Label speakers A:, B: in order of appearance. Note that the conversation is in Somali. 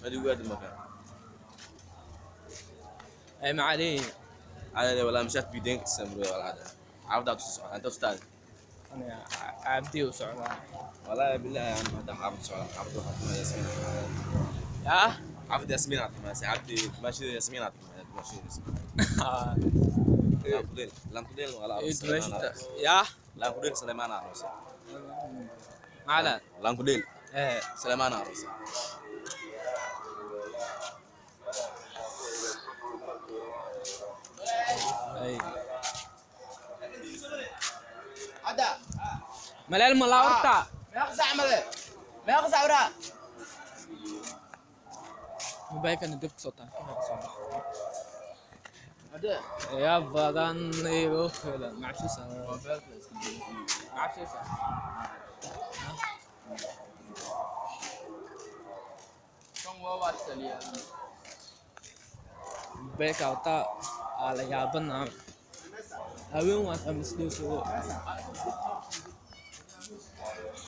A: Madigu aad makan.
B: Ay macalin.
A: Caadi walaa mashaat bideen samro walaa caadi. Xaafada aad u socdaa inta ustaad.
B: Ana cabdi u socdaa.
A: والله بالله يا عم هذا حافظ سعود حافظ حافظ ياسمين.
B: Yaa.
A: حافظ ياسمين عطيك عبدي ماشي ياسمين عطيك ماشي ياسمين. لانكوديل لانكوديل ولا
B: Dumeeshita yaa.
A: لانكوديل سليمان عروسه.
B: Macalin.
A: لانكوديل.
B: Ee.
A: سليمان عروسه.
B: Ay. Maleel ma laa horta. Mobaylkana dib kasoo taan soo bax. Yaa badan igu filan macabsiisa macabsiisa. Mobaylka wataa aa la yaabanaa. Haween waan amisdhowsado.